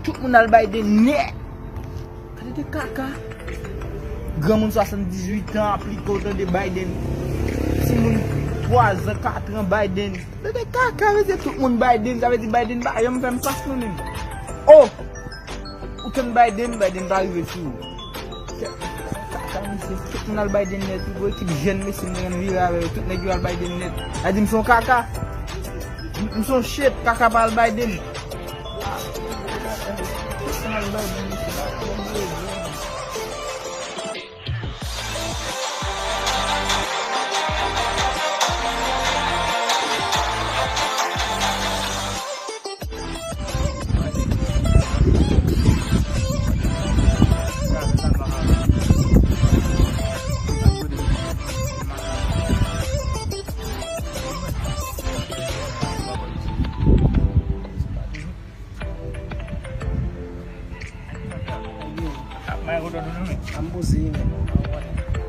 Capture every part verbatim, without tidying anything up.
Tout moun al Biden nèt. Gade de kaka. Granmoun swasanndizuit an aplike w tande Biden. Timoun twazan, katran Biden. Gade de kaka, mesye, tout moun Biden. Sa vle di Biden pa janm fè m fas mwen menm. Oh! Ou tann Biden, Biden pa rive sou ou. Kaka, mesye. Tout moun al Biden nèt. Wi, gwo ekip jèn, mesye, mwen vire avè yo. Tout nèg yo al Biden nèt. A di m se yon kaka. M, m se yon shit, kaka pa al Biden. Ap maye kote w tounen men. An poze men. An wè.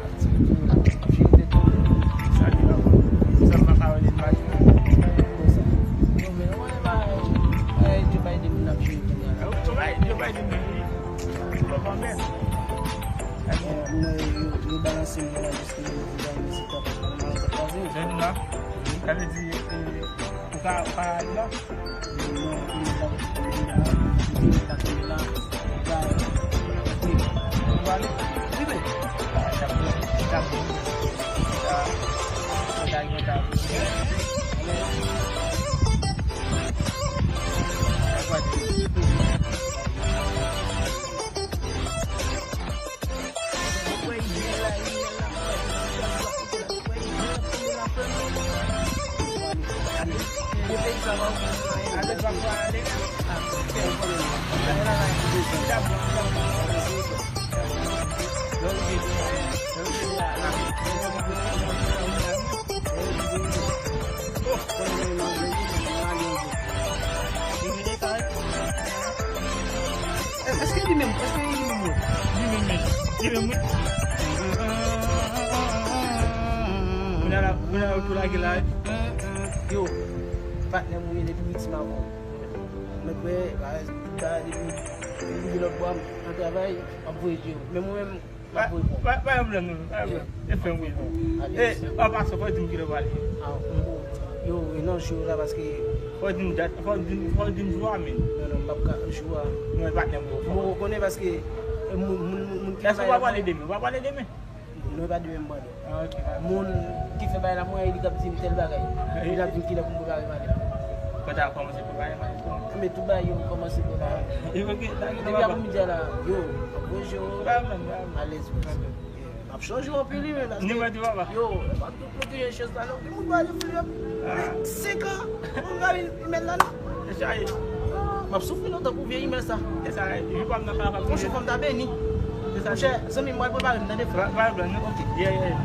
Ap di tou. Jete tou. Sa di la. Sa m pa ka wè li pa jwe. Konsa. Yo, men, wè, ba, ba, Joe Biden moun ap jwe kounye a la. Joe Biden, Joe Biden, men, li, li pa bèt. Yo, yo, yo balanse m la, jiske yo di ba, men se ta pa, pa, pa, pa, pa, jèn la. Sa vle di, e, ou ka, ou ka li la? Èske li menm? Èske li menm? Li menm, li menm, li menm, wi. Kounye a la, kounye a la, ou tou lage la. Yo, patnè m ou ye depi piti m avè w. Mwen kwè, bagay, tout bagay depi, depi lòt bò, m ap travay, m ap voye di yo. Men mwen menm, m ap voye kòb. Pa, pa, pa yon pwoblèm, non, pa yon pwoblèm. E fè m wi. E, an pasan, fò w di m kilè w prale. A, m bon. Yo, e nan jou la, paske fò w di m dat, fò w di m, fò w di m jou a, men. Non, non, m p ap ka, jou a. Non, e patnè m, bro. M poko konnen paske, e, moun, moun, moun, moun ki... Èske w pa prale demen? W pa prale demen? Non, e pa demen m prale. Ah, ok. Moun ki fè bagay la, mwen, li k ap di m tèl bagay. Li t ap di m kilè pou m prepare valiz. Kòm ta kòmanse prepare valiz tou. Men tout bagay yo kòmanse prepare. Depi apre midi a la, yo, ap voye je yo. Alèz, alèz. M ap chanje anpil, wi, men paske, yo, pa tout moun ki gen chans la, non. Gen moun pa gen flè. Senk an, moun pa gen imèl la, non. E sa ye. M ap soufri non tankou vye imèl sa. E sa ye. Monchè, fò m ta beni. E sa. Monchè, zanmi m, mwen prepare m, tande, frè. Pa, pa, pa, non. Ok. Yeah, yeah.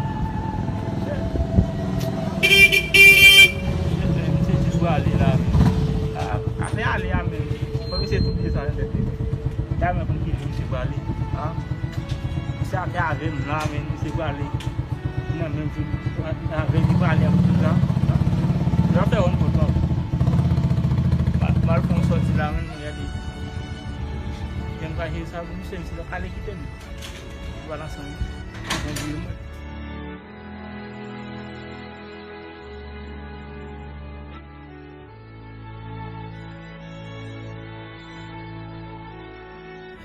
Misye jis prale la. A, afè ale a menm. Fò misye tou bliye sa nan tèt li. Dayè mwen konn ki jou misye prale. A. Misye ap avè m la, men misye prale. Nan menm jou, avè li prale ak tout sa. L ap fè wonn kontan. M al fè yon sòti la, men gade. Lè m pa jere sa pou misye, misye t ap ale kite m. Li pral ansanm. Bon, bliye mwen.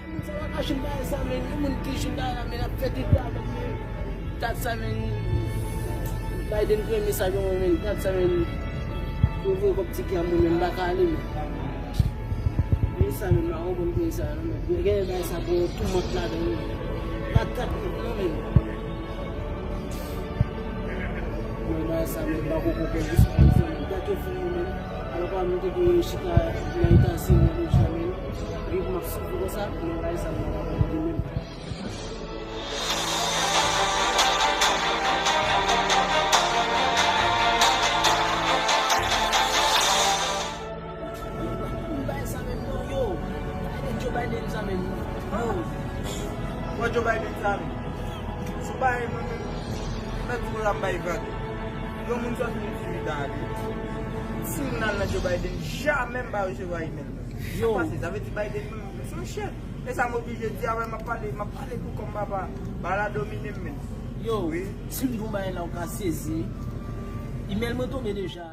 Moun sa pa ka jwenn bagay sa, men. Gen moun ki jwenn bagay la, men, ap fè tete avè m, men. Dat sa, men. Biden voye mesaj ban mwen, men. Dat sa, men. Yo voye kòb tikè a mwen, men. M pa ka ale, men. Voye sa, men. M pa konprann voye sa, non, men. Gen bagay sa, bon, tou mant ladan, men. Pa dat, non, men. Mwen bagay sa, men, pa poko pèdi sou telefòn. Dat yo fini, men. Alò, pa nou te gen chita nan eta serye deja, men. Epi pou m ap soufri konsa, mwen bagay sa, mwen pa poko di menm. Bagay sa menm non, yo. Gade Joe Biden sa menm. Yo. Wè Joe Biden sa menm. Sou bagay mwen menm, mwen di w la m bay vag. Yon moun sòti nan Florida ale. Si moun al nan Joe Biden, jamè m pa resevwa imèl mwen. Yo. Sa pase, sa vle di Biden menm. Son shit. E sa m oblije di a, wè, m ap pale, m ap pale tou kòm papa. Bagay la domine m, menn. Yo, wi. Si m di yon bagay la, ou ka sezi. Imèl mwen tonbe deja.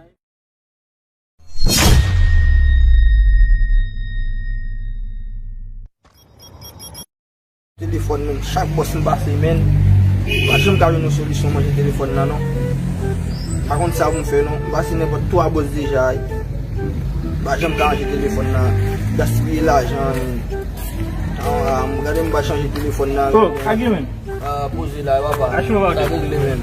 Telefòn, menn, chak bòs m pase, menn, m pa janm ka jwenn yon solisyon manje telefòn nan, non. M pa konn sa pou m fè, non. M pase nenpòt twa bòs deja, m pa janm ka manje telefòn nan. Gaspiye lajan, menn. Ah, m gade m pa chanje telefòn nan. Oh, agreement. Ah, poze la, papa. Acho, papa. Sa regle, menn.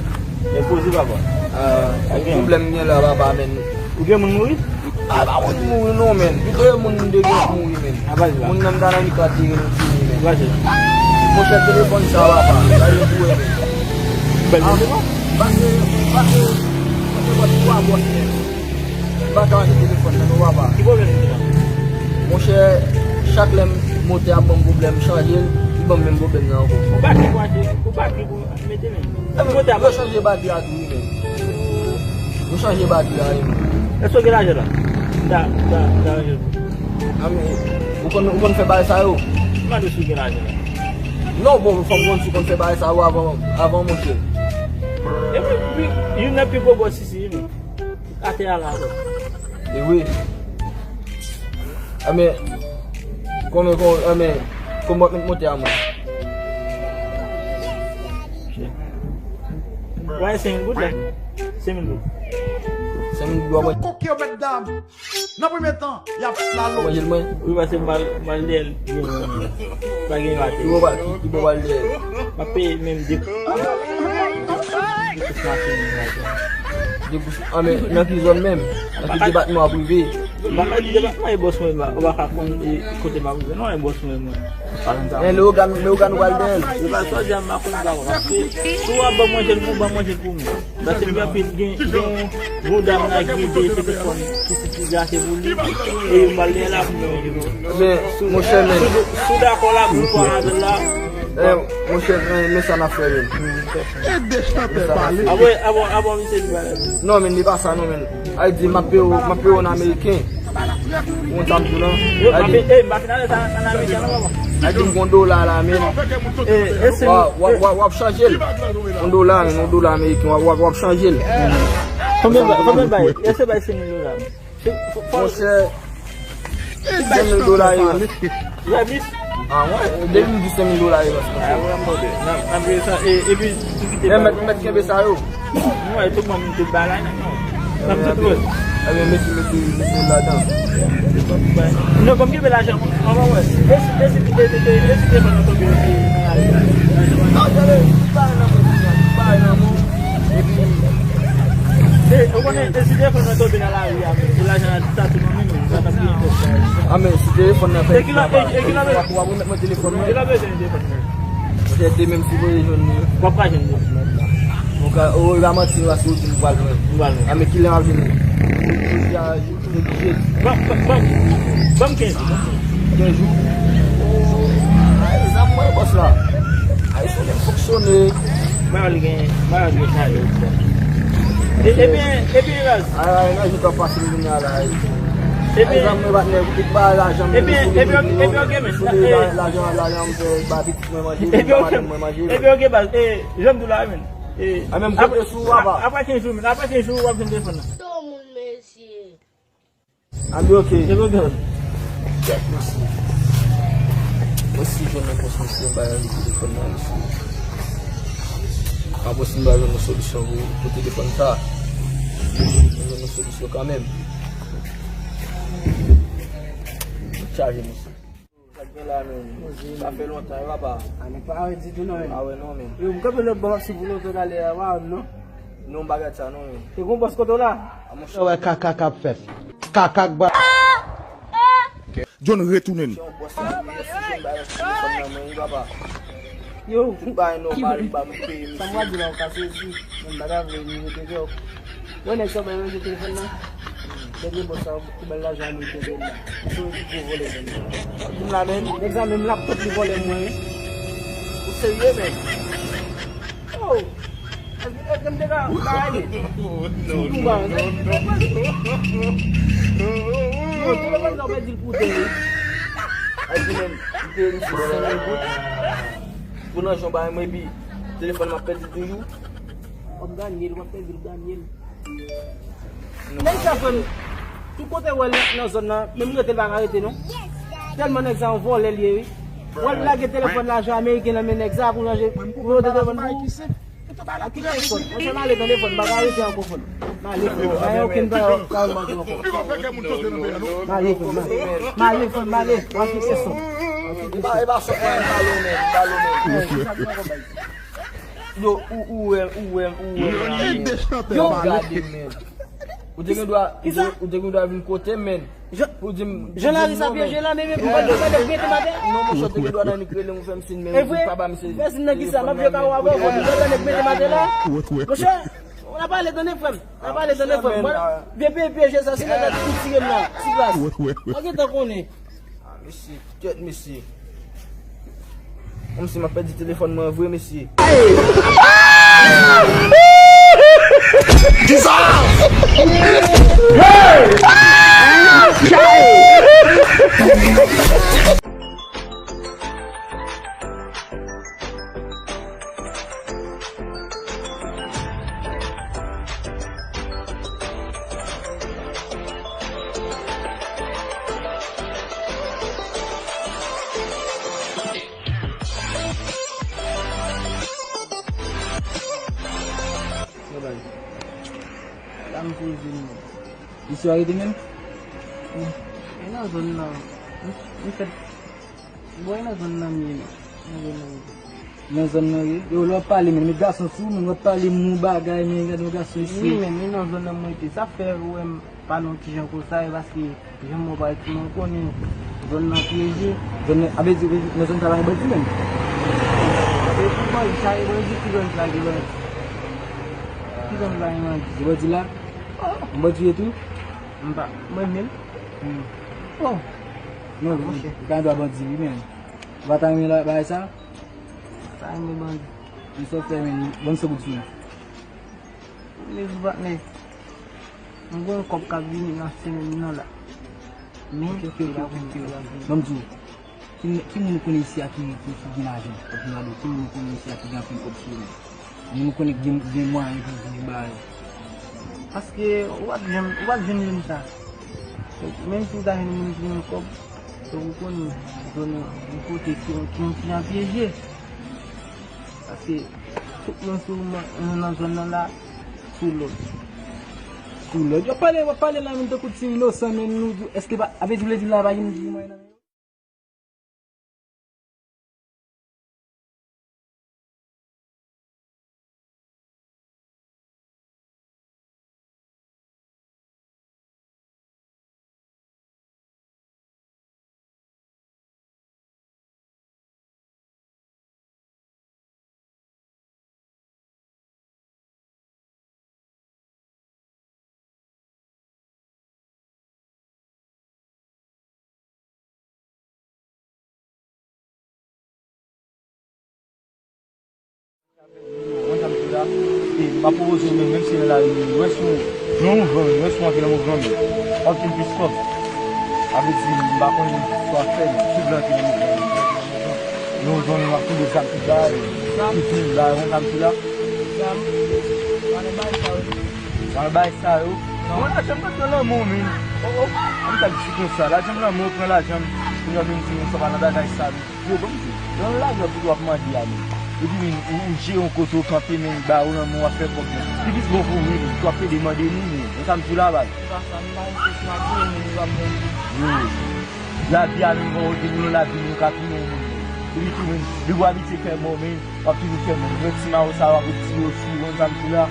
E poze, papa. Ah, pwoblèm gen la, papa, menn. Ou gen moun mouri? Ah, pa moun mouri non, menn. Pito e moun de gen mouri, menn. Moun nan m ta nan mikro a te rele m fini, menn. Monchè, telefòn sa, papa. Sa yo pou wè, menn. Bèl telefòn. Pase, pase, pase, pase twa bòs, menn. M pa ka manje telefòn nan, non, papa. Ki pwoblèm li gen la? Monchè, chak lè m, motè ap ban m pwoblèm, m chanje l, li ban m menm pwoblèm nan ankò. Ou pa ki pou achte, ou pa ki pou mete menm. Motè ap chanje batri a tou, wi, menn. Yo chanje batri a, wi, menn. Èske w gen lajan la? M ta, m ta, m ta ranje l pou ou. A, men, ou konn, ou konn fè bagay sa yo? M mande si w gen lajan la. Non, bon, fò m konn si w konn fè bagay sa yo avan, avan, monchè. Epi, wi, youn nan pi gwo bòs isi, wi, menn. Atè a la, wi. E wi. A, men, konbyen, kon-, a, men, konbyen w ap met motè a, mwen? Wè, senk mil goud la. Senk mil goud. Senk mil goud, w ap manje. Koke yo, mèt dam. Nan premye tan, y ap lalo. Manje l, mwen. Wi, paske m al, m al dèyè l. Pa gen atè. Ki bò, ki, ki bò w al dèyè l? M ap peye menm de, de kous machin, m ap peye. De kous, a, men, nan ki zòn menm? Nan ki depatman w ap rive? M pa ka di depatman e bòs mwen, ou pa ka konn, e, kote m ap rive. Non, e bòs mwen, mwen. E Leyogàn, Leyogàn ou pral dèyè l? E pa sa w di a, m pa konn sa, paske si w ap ban manje l pou, ban manje l pou mwen. Paske gen anpil, gen, gen yon gwo dam la ki rete telefòn, ki se ti gate pou li, e yo pral dèyè l ap manje l. Men, monchè, men. Si w dakò la, pou w pran avè l la. Eh, monchè, men, men sa n ap fè, men. Ede chantè pale. Apre, apre, apre, misye di bagay. Non, men, li pa sa, non, men. Ay di, m ap peye w, m ap peye w an ameriken. Ou konn sa m di w lan? Yo, m ap, eh, m ap finalè sa an ameriken, non, papa. Ay di m gon dola la, men. Eh, eh, w ap, w ap, w ap, w ap chanje l. Yon dola, men, yon dola ameriken, w ap, w ap, w ap chanje l. Konbyen bay, konbyen bay? Èske bay senk mil dola? Monchè, senk mil dola yo. Rabis? Ah, mwen, depi m di senk mil dola yo, paske. Ah, mwen, mwen, mwen, mwen, mwen, sa, e, epi, ti kite. Eh, mèt, mèt kenbe sa yo. Mwen, tout moun, tout bagay, non. Nan tout wè. Ebyen, mete, mete, mete ladan. Non, ban m kenbe lajan, mwen. Mwen, mwen. E si, e si, e si, e si, e si telefòn nan tonbe, e si nan lari. Non, tande, tout bagay nan men, tout bagay nan men. Epi, e, ou konnen, e si telefòn nan tonbe nan lari a, men, e lajan an, sa tou nan men nou, sa t ap gen kòb sa. A, men, si telefòn nan fè, e ki lè, e, e ki lè, w ap remèt mwen telefòn mwen. Ki lè bezwen telefòn mwen? Monchè, demen m sipoze jwenn li. W ap ka jwenn li. Monchè, o, e pa manti, paske ou di m pral jwenn. M pral jwenn. A, men kilè m ap jwenn li? Jodi a, jodi jedi. Ban, ban, ban, ban m kenz jou. Kenz jou? Ay, zam mwen, bòs la. Ay, fò m fonksyone. Mwen, li gen, mwen, li gen chalè. E, ebyen, ebyen, Raz. Ay, ay, nan jou k ap pase m kounye a la, ay. Ebyen, ay, zam mwen, patnè, ou te ba lajan m, ebyen, ebyen, ebyen, ok, men, sou li, eh, lajan, lajan m fè ba pitit mwen manje, ba madanm mwen manje. Ebyen, ok, baz, eh, jan m di w la, men. Eh, a, men m konte sou ou, papa. Apre kenz jou, men, apre kenz jou, w ap jwenn telefòn nan. Tout moun, mesye. A, men, ok. Ebyen, ok. Mèsi. Mwen si jwenn repons misye, m ba li telefòn nan, mesye. Apre si m pa jwenn yon solisyon pou, pou telefòn sa. M jwenn yon solisyon kanmenm. Chaje, mesye. Sa k gen la, menm? Sa fè lontan, wi, papa. A, nèg pa wè ditou, non, menm. Pa wè, non, menm. Yo, m kanpe lòt bò, m ap swiv ou lontan talè a, pa wè m, non. Non, bagay sa, non, menm. Te gon bòs kote w la? A, monchè. Wè kaka k ap fèt. Kaka k ba. John retounen. Yon bòs la, wi, si jwenn bagay sou telefòn nan, men, wi, papa. Yo. Tout bagay nòmal, li ba m peye, mesye. Sa m pral di la, ou ka sezi. Menm bagay vre, li rete kè w. Bon, nèg sa bay manje telefòn nan. Dènye bòs sa, pou bèl lajan ameriken te la. Misye ki gwo vòlè menm. Moun la menm. Nèg sa menm laptop li vòlè mwen, wi. Ou serye menm? Oh! Èske, èske m te ka bay li? Si m tou ba, non? Yo, telefòn sa w pèdi l pou tè, wi. Ay, di menm, m peye misye senk mil goud pou nan jan bay mwen, epi telefòn m ap pèdi toujou. W ap ganye l, w ap pèdi l, w ap ganye l. Nèg sa, frè m, tout kote w wè l nan, nan zòn nan, menm rete l pa ka rete, non. Tèlman nèg sa yon vòlè l ye, wi. W al lage telefòn lajan ameriken nan men nèg sa pou ranje, pou pote telefòn pou ou. Kite fòn. Mwen fè m ale tande fòn, m pa ka rete ankò fòn. M ale fòn, pa gen okenn pawòl, pawòl m antre ankò. M ale fòn, m ale. M ale fòn, m ale. W ap kite fòn. Yo, ou, ou wè, ou wè, ou wè, yo, gade, men. Ou te gen dwa, ou te, ou te gen dwa vin kote m, men. Pou di m, jan lari sa pyeje la, men, men, pou gade, gade, mete m atè. Non, monchè, ou te gen dwa nan nik rele m, ou fè m siy, men, ou pa ba m se. Fè siy nan kisa? M ap jwe kawo avè w, ou te gen dwa nèk mete m atè la. Monchè, n ap pale, tande, frè m. N ap pale, tande, frè m. Mwen, vye peye pyeje sa, se nèg la ki tire m la, sou plas. Ou gentan konnen. Ah, mesye, kèt, mesye. Kòmsi m ap pèdi telefòn mwen vre, mesye. Kisa? Sa bay. La m poze m. Isi w arete menm? Wi. E nan zòn nan. M, m fèt. Bon, e nan zòn nan m ye, non. Nan zòn nan m ye. Nan zòn nan w ye? Yo, lè w ap pale, men, men gason sou, men w ap pale mou bagay, men gade yon gason isi. Wi, men, e nan zòn nan m rete. Sa fè ou wè m pale yon ti jan konsa, e paske jan mwen parèt, mwen konnen zòn nan pyeje. Zòn nan, a vle di, nan zòn sa pa gen bandi menm? E pou bandi, sa e bandi, ki zòn sa gen bandi? Ki zòn sa gen bandi? Gen bandi la? Yon bandi ye tou? M pa, mwen menm? Hmm. Oh! Non, monchè. Ou pa gen dwa bandi, wi, men. Ou pa ta renmen la, bagay sa? Sa renmen bandi. Men sa w fè, men, ban m san goud sou mwen. Mezou patnè, m gen yon kòb k ap vini nan semèn nan la. Men, ok, ok, ok, ok, ok. Ban m di w, ki, ki moun ou konnen isi a ki, ki, ki gen lajan? Kòb gen lajan, ki moun ou konnen isi a ki gen anpil kòb sou yo menm? Moun ou konnen ki gen, gen mwayen pou, pou bay. Paske ou pa t janm, ou pa t janm jwenn sa. Menm si w ta jwenn moun ki gen kòb, fòk ou konn zòn nan, yon kote ki, ki yon ti jan pyeje. Paske tout moun sou, nan, nan zòn nan la, sou lòd. Sou lòd. Yo pale, w ap pale la, menm tankou ti inosan, men nou, èske pa, avè di w vle di la, pa gen moun ki gen mwayen nan men yo? Mwen, sa m di la, e m ap pwopoze w menm, menm si nan lari, rès yon, yon van, rès yon antre nan mouvman, men w ap jwenn plis kòb. Sa vle di, m pa konnen sa w ap fè, men sou blan ki nan mouvman, yon van, w ap tonbe zam tout bagay, ki vin bagay, mwen, sa m di la. Zam, pa nan bagay sa yo. Pa nan bagay sa yo. Non. Mwen, lajan m pran nan lanmò, men. Oh, oh. An ta di konsa, lajan m lanmò, pran lajan m. Kounye a vin di m sa pa nan bagay sa yo. Yo, ban m di w, nan lajan pou w ap mande a, men. Epi, men, ou, ou jere yon kote w kanpe, men, ba ou lanmò, w ap fè kòb, men. Li plis bon pou ou, men, w ap pede mande li, men. Mwen, sa m di la, baz. Se pa sa, m pa reflechi, m ap di, men, li p ap bon. Yo. Lavi a, men, bon, ou te gen yon lavi, men, ou ka tounen yon moun, men. Epi tou, men, depi w abitye fè mò, men, w ap toujou fè mò. Mwen, ti mawo sa, w ap retire yo sou, konn sa m di la.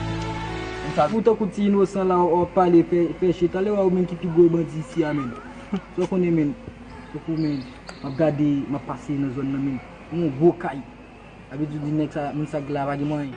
Konn sa. Ou tankou ti inosan la, w ap pale, fè, fè chita, lè w a ou menm ki pi gwo bandi isi a, men. Sa w konnen, men. Tankou, men. M ap gade, m ap pase nan zòn nan, men. Yon gwo kay. Sa vle di, di nèg sa, moun sa k la pa gen mwayen.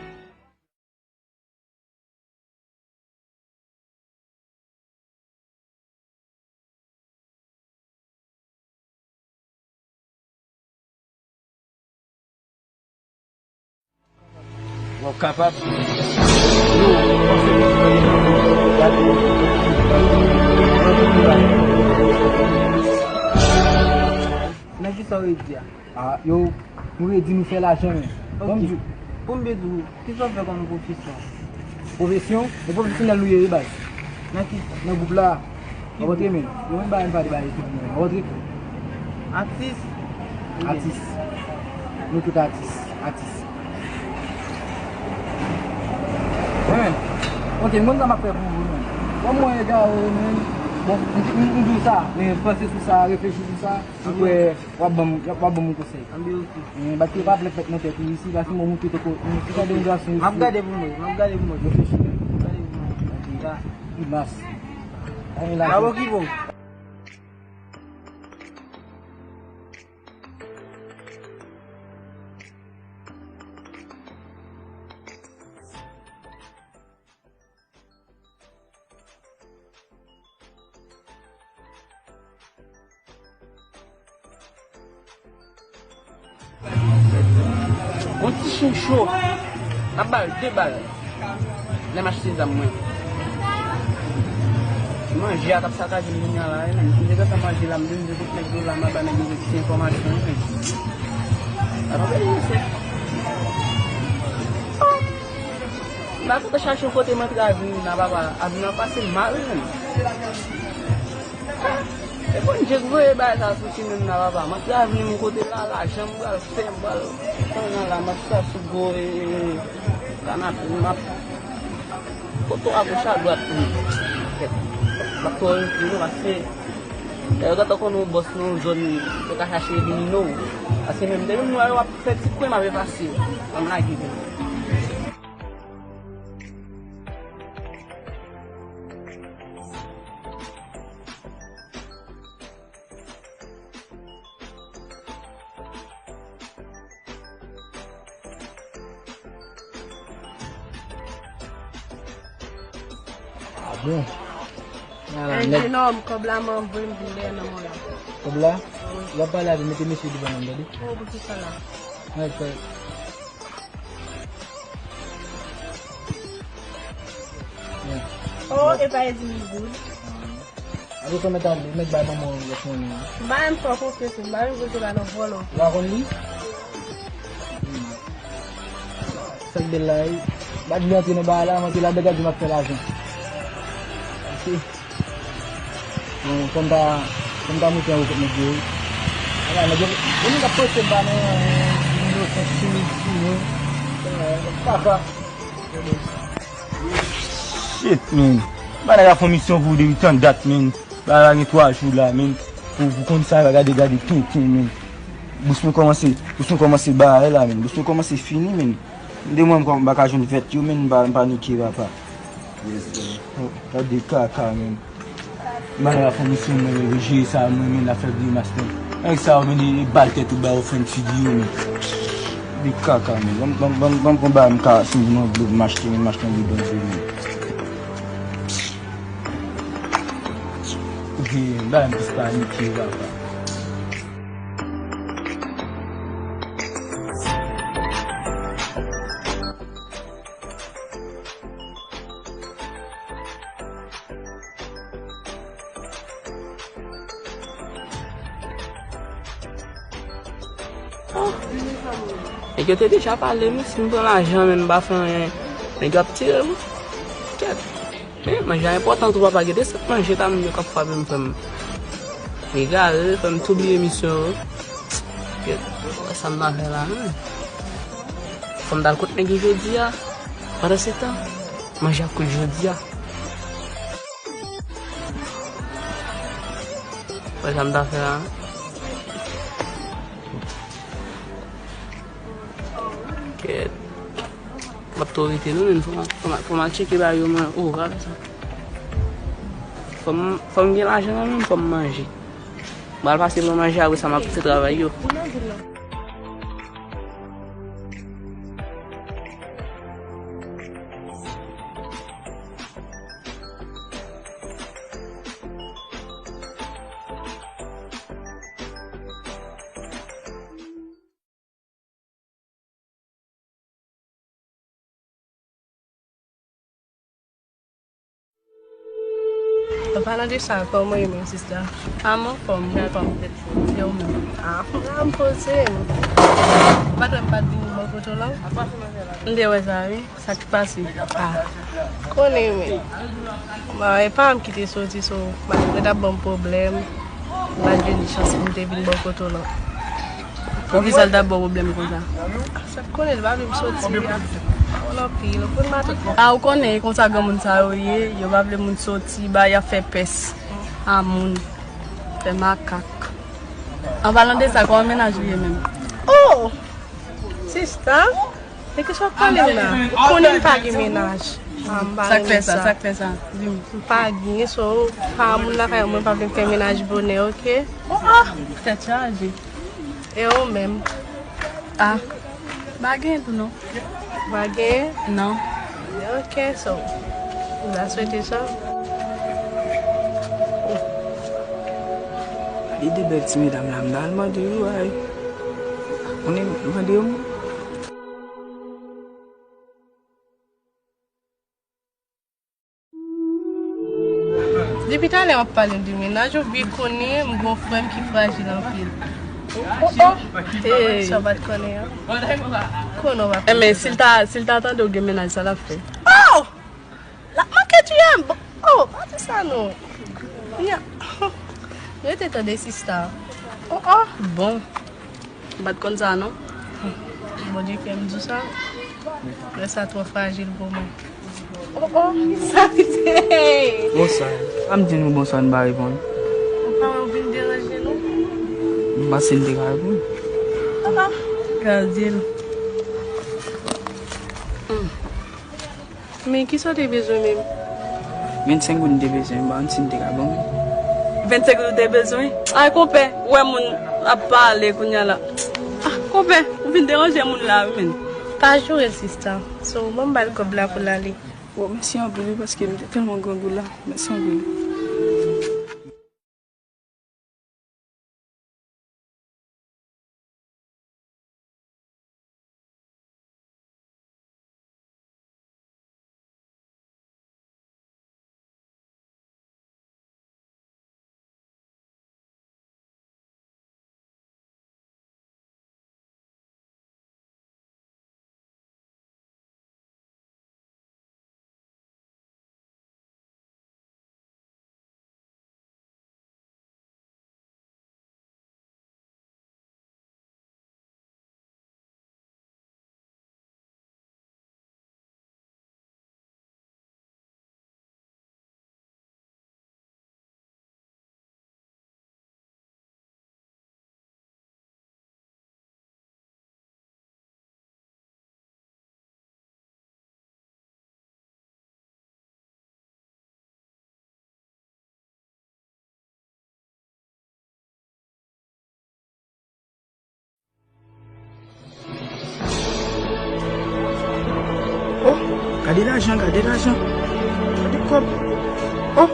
W ap kapab. Yo, panse pou gade yo. Nan kisa w redi a? Ah, yo, nou redi, nou fè lajan, men. Ok. Ban m di w. Pou m byen di w, kisa w fè kòm pwofesyon? Pwofesyon? Yon pwofesyonèl nou ye, wi, baz. Nan kisa? Nan gwoup la. W ap antre, men. Yo menm bagay m pale ba ekip mwen. W ap antre. Atis? Atis. Nou tout atis. Atis. Wi, men. Ok, m konn sa m ap fè pou ou, men. Bon, mwen egare, men. Bon, m, m, m di w sa, men panse sou sa, reflechi sou sa. Ou kwè w ap ban m, w ap ban m yon konsèy. Anben, ok. Men, bat yo pa plèk fèt nan tèt ou isi, paske mwen montre toko, si w gade yon gason isi. M ap gade pou mwen, m ap gade pou mwen. Reflechi, men. M ap gade pou mwen. Ok. Ya. Grimas. Anyen la. Bravo, Kivo. Yon ti chen cho, m ap ba l de bal. Lè m achte zam mwen. Manje a k ap sakaje m kounye a la, wi, men. M te gentan manje la, m vin di tout nèg yo la, m ap ba nèg yo ti enfòmasyon, wi, men. Sa pa vle di se. M pa kontan chache yon kote m antre avni m nan, papa. Avni m ap pase mal, wi, men. E Bondye k voye bagay sa sou timoun nan, papa. M antre avni m yon kote la, lajan m pral fè, m pral pran nan la, m ap sa sou gwo, e, e, e, kanape, m ap kote a goch a dwat, wi. M ap twò reflechi, paske lè yo gentan konnen w bòs nan yon zòn, yo ka chache elimine w. Paske menm depi m wè w ap fè ti kwen, m ap efase w. Ban m lage tou. Ah bon? Ala, nèg. Jenòm, kòb la m anvoye m vin dèyè nonm ou la. Kòb la? Wi. W ap pale avè m, mete mesye devan non m, tande? Oh, poukisa la? Nèg, fè. Oh, e pa e di mil goud. Apre sa, mèt al, mèt bay manman w rès monnen an. M pa menm fè w konfyans, m pa menm kote la nan vòlò. Ou pa konn li? Hmm. Sa k bèl la, wi. M pa t vle antre nan bagay la, m antre ladan, gade m ap fè lajan. Ok. Bon, fò m ta, fò m ta monte anwo kot nèg yo, wi. Ala, nèg yo, yo menm k ap poste m pa nan, nan, nan, nan, papa. Shit, man. Ba nèg la fè yon misyon pou ou depi tan dat, man. Ba la gen twa jou la, man. Pou, pou konn sa, gade, gade tenten, man. Bous mwen kòmanse, bous mwen kòmanse bare la, man. Bous mwen kòmanse fini, man. M de mwen m pa ka jwenn vèt yo, man, m pa, m panike, papa. Gade kaka, man. Bagay la fè misyon mwen, yo jere sa, mwen, men afè grimas, men. Nèg sa yo, men, e bal tèt ou ba yo fè n figi yo, men. De kaka, men. Ban m, ban m, ban m, ban m pran bagay m ka fini nan dlo, m achte, men m achte yon bidon dlo, men. Ok, bagay m plis panike, papa. Nèg yo te deja pale, men si m pran lajan, men m pa fè anyen, nèg yo ap tire m. Kèt. Men, manje a enpòtan tou, papa, gen de sèt manje ta moun yo k ap frape m, fè m egare, fè m tou bliye misyon yo. Kèt. Wè sa m ta fè la, men. Fò m t al kot nèg yo jodi a. Pandansetan, manje ap kwit jodi a. Wè sa m ta fè a. Kèt. M ap tou rete non, men fò m, fò m, fò m al tcheke bagay yo, mwen. Oh, gade sa. Fò m, fò m gen lajan nan men m, fò m manje. M pral pase pran manje, apre sa m ap fè travay yo. An palan de sa, kòman w ye menm, sista? A, m anfòm, m anfòm. E ou menm? A, m la, m poze m. Ou pa t wè m pa t vin bò kote w la? M te wè sa, wi. Sa k pase? A, konnen, men. Bon, e pa m ki te soti, so, malgre t ap ban m pwoblèm, m pa t jwenn chans pou m te vin bò kote w lan. Poukisa l t ap ba w pwoblèm konsa? Sa k konnen, li pa vle m soti a. Anpil, ou konn matant. A, ou konnen, e konsa granmoun sa yo ye, yo pa vle moun soti, ba y ap fè pès a moun, fè makak. An palan de sa, kòman mennaj ou ye menm? Oh! Sista, de kisa w ap pale m la? Ou konnen m pa gen mennaj. A, m pa renmen sa. Sa k fè sa? Sa k fè sa? Di m. M pa gen, so, pa moun lakay mwen pa vle m fè mennaj bonè, oke? Oh, oh! Tèt chaje. E ou menm? A, pa gen tou non. Pa gen? Non. Ok, so, m ta swete sa. Li de bèl ti medam la, m ta al mande yo, ay. Konnen, mande yo. Depi talè w ap pale m de mennaj, ou byen konnen m gon frè m ki frajil anpil. Oh, oh. Hey. Sa w pa t konnen an. Konnen w pa t konnen. Enben, si l ta, si l ta tande w gen mennaj, sa l ap fè? Oh! L ap manke tiye m. Oh, pa di sa non. Nya. Rete tande sista. Oh, oh. Bon. M pa t konn sa non. Bondye fè m di w sa. Lè sa twò frajil pou mwen. Oh, oh, sa pite. Bonswa. Pa m di nou bonswa, nou pa reponn. Ou pa wè ou vin deranje nou? M panse m te ka reponn. Ah, ah. Gade l. Hmm. Men kisa w te bezwen menm? Vennsenk goud m te bezwen, m pa konn si m te ka ban w. Vennsenk goud ou te bezwen? Ay, konpè, ou wè moun ap pale kounye a la. Ah, konpè, ou vin deranje moun la, wi, menn. Pa joure l, sista. So, ban m ba l kòb la pou l ale. Bon, mèsi anpil, wi, paske m te tèlman grangou la. Mèsi anpil. Oh, gade lajan, gade lajan. Gade kòb. Oh,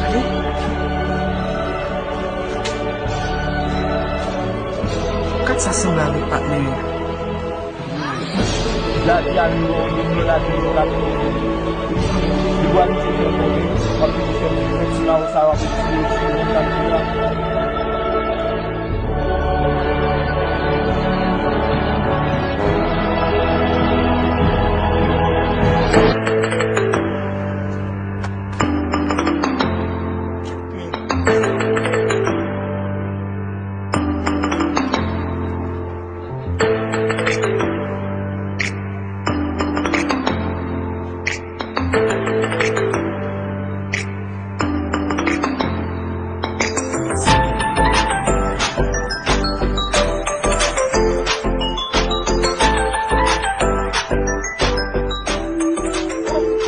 gade. Gad sa sanble avèk patnè yo. Lavi a li yo, li yo, lavi yo, lavi yo. Li pral rive fè kòb, w ap vin fè ti mawo sa, w ap vin tiye, tiye, tiye, tiye.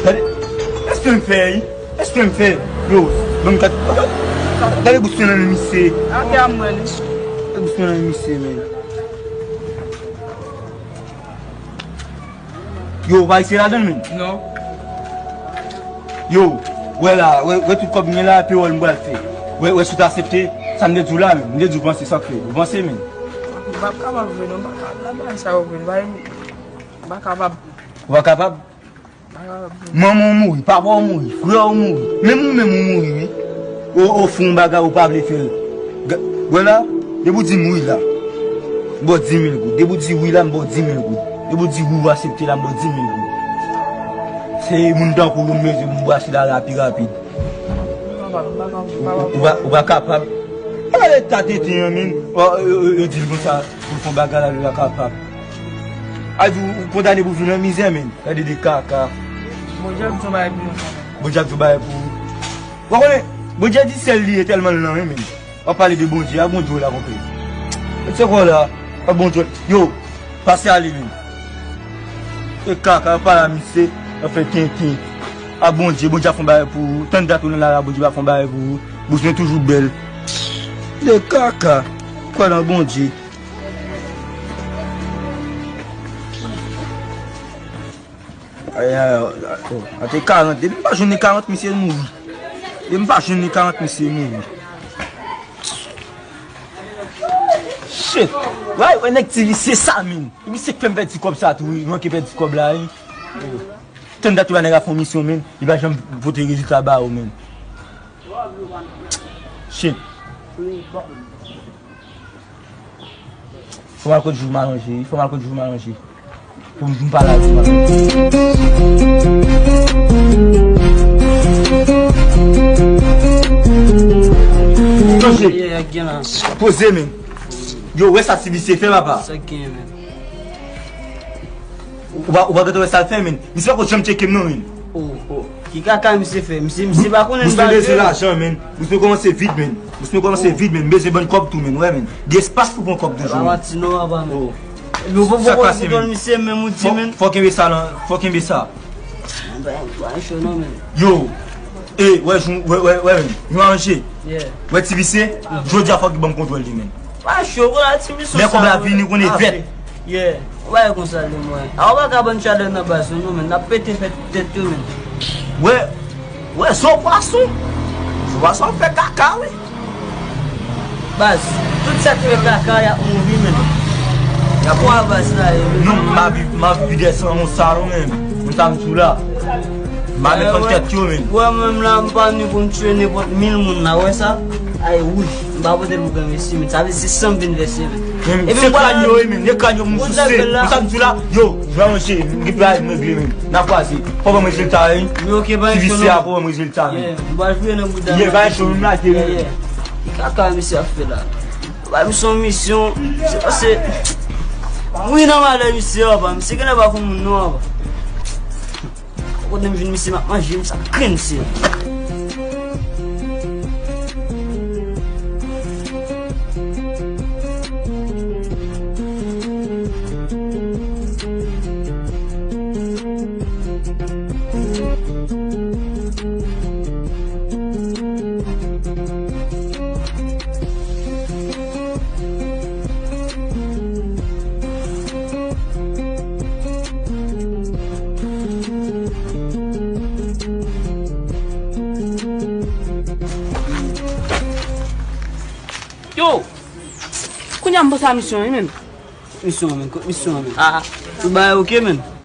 Gade, èske m fè, wi? Èske m fè? Yo, ban m gad, gade gou sou nan men misye. Ake a mwen li. Gade gou sou nan men misye, men. Yo, ou pa isi ladan l, men? Non. Yo, wè la, wè, wè tout kòb mwen la, pewòl m pral fè. Wè, wè si w ta aksepte, sa m te di w la, men. M te di w panse sa k fè. Ou panse, men. M p ap kapab vre, non, m pa ka, nan bagay sa yo vre, m pa, m pa kapab. Ou pa kapab? Manman w mouri, papa w mouri, frè w mouri, menm ou menm ou mouri, wi. Ou, ou fè yon bagay ou pa vle fè l. Ga-, wè la, depi w di m wi la, m ba w di mil goud. Depi w di wi la, m ba w di mil goud. Depi w di wi, ou aksepte la, m ba w di mil goud. Se moun tankou w yo m bezwen pou m brase la rapi rapid. Ou, ou pa, ou pa kapab. Gade eta tenten an, menm. Yo, yo, yo, yo di l konsa, pou l fè yon bagay la, li pa kapab. A di w, ou kondane pou viv nan mizè, menm. Gade de kaka. Bondye ap di yon bagay pou mwen kanmenm. Bondye ap di yon bagay pou ou. Ou konnen, Bondye di sèl li ye tèlman l nan, menm. W ap pale de Bondye, a Bondye w la, konpè. Mete kò w la, a Bondye w. Yo, pase ale, menm. E kaka, w ap pale a misye, w ap fè tenten. A Bondye, Bondye ap fè yon bagay pou ou. Tann dat ou nan lari a, Bondye pa fè yon bagay pou ou. Bouch mwen toujou bèl. De kaka, kwè nan Bondye. Ay, ay, ay, oh, ante karant. Depi m pa jwenn ni karant, misye mouri. Depi m pa jwenn ni karant, misye mouri. Shit. Wè, wè, nèg ti visye sa, menm. E misye k fè m pèdi kòb sa tou, wi. Manke pèdi kòb la, wi. Tann dat tou la nèg la fè yon misyon, menm. Li pa janm pote rezilta ba ou, menm. Shit. Fò m al kot Jou Malanje, wi. Fò m al kot Jou Malanje. Pou m, pou m pale avè l. Chanje. Yeah, yeah, gen la. Poze, men. Yo, wè sa ti visye fè, papa. Sa gen, men. Ou pa, ou pa gentan wè sa l fè, men. Misye pako janm tcheke m non, men. Oh, oh. Ki kaka misye fè? Misye, misye pa konnen. Misye bezwen lajan, men. Misye kòmanse vid, men. Misye kòmanse vid, men. M bezwen bann kòb tou, men. Wè, men. Gen espas pou pran kòb toujou, men. Epi ou poko, poko, poko misye menm ou di, men. Fò kenbe sa lan, fò kenbe sa. Mwen pa, mwen pa cho non, men. Yo. E, wè, wè, wè, wè, men. Nou aranje. Yeah. Wè ti visye, jodi a fòk li ban m kontwòl li, men. Pa cho, konnen ti misyon sa. Lè kòb la vini, konnen vèt. Yeah. Ou pa wè konsa li mwen. A, ou pa ka ban n chalè nan baz yo non, men. N ap pete fè tèt yo, men. Wè, wè, zo pwason. Zo pwason fè kaka, wi. Baz, tout sa k fè kaka, y ap mouri, men. Y ap mouri baz la, yo. Non, m ap viv, m ap viv de san yon salon, men. Mwen sa m sou la. M pa met fann tèt yo, men. Wè, mwen menm la, m pa vini pou m tiye nenpòt mil moun la, wè sa? Ay, wouj, m pa pote l pou granmesi, men sa vle di se san m vin vèse, men. Epi se kran yo, men, se kran yo, moun souse. Pou sa m di la, yo, jwa manje, m gen bagay m regle, men. N a kwaze. Fò ban mwen rezilta, wi. Men oke, pa gen cho non. Ti visye a, fò ban mwen rezilta, men. Yeah, m pa jwe nan bouda. Yeah, pa gen cho, m lage, men. Yeah, yeah. Ki kaka misye ap fè la? Ba misye yon misyon, se paske mouri nan malè misye, papa. Misye genlè pa konn moun non, papa. Kote m jwenn misye, m ap manje, m sa grenn misye. Yo! Kounye a m panse a misyon, wi, menm. Misyon, menm, kot misyon, menm? Ah, tout bagay oke, menm?